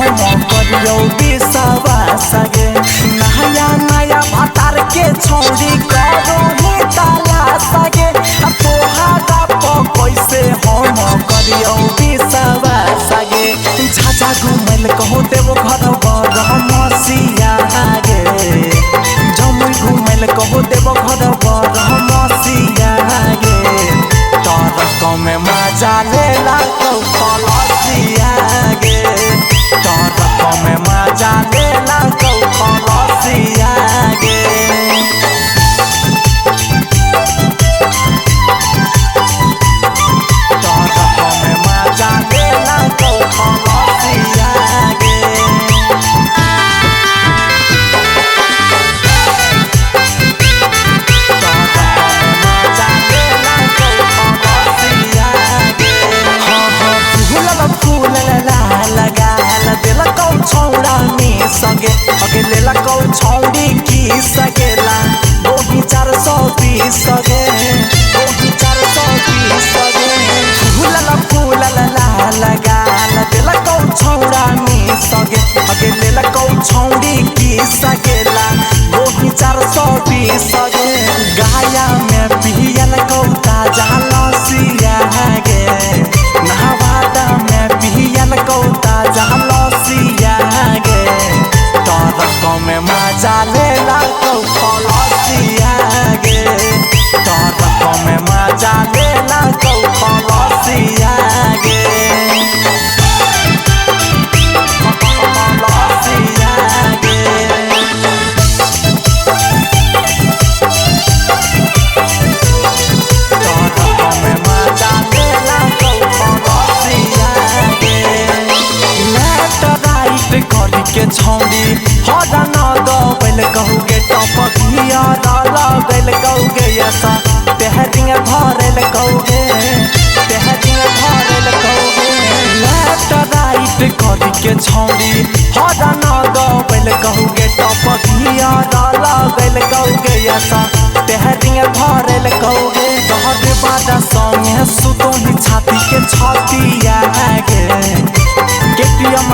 हम करियौ विश्वास गे। नया नया भातार के छौड़ी करो ही तलाश गे, आ तोहरा पर कैसे हम करियौ विश्वास गे। झाझा घुमैल कहू देव घर बर मसिया गे, जमुई घुमैल कहू देव घर बर मसिया गे। टरक में मजा लेला खलसिया गे, टरक में मजा लेला खलसिया गे। टरक में मजा लेला खलसिया गे। सगे अगे लेला कौ छौड़ी की सगेला गोही 420 सगे, गोही 420 सगे। फूलल फूलल लाल गाल देला कौ छौड़ा मी सगे अगे लेला कौ छौड़ी की सगेला गोही 420 सगे। गाया में पियल कौ ताजा लसिया गे, नहवादा में पियल कौ ताजा लसिया गे। टरक में मजा लेला कौ खलसिया गे, टरक में मजा लेला कौ खलसिया गे। खलसिया गे। टरक में मजा लेला कौ खलसिया गे। लेफ्ट राइट करी के छौड़ी हरन दबैल कहूगे, टपकिया लगैल कहूगे, ऐसा तेहरिंग धरल कहूगे, तेहरिंग धरल कहूगे। लेफ्ट राइट करी के छौड़ी हरन दबैल कहूगे, टपकिया लगैल कहूगे, ऐसा तेहरिंग धरल कहूगे। दहर बाजा संगे सुतोही छाती के छतिया गे, केटीएम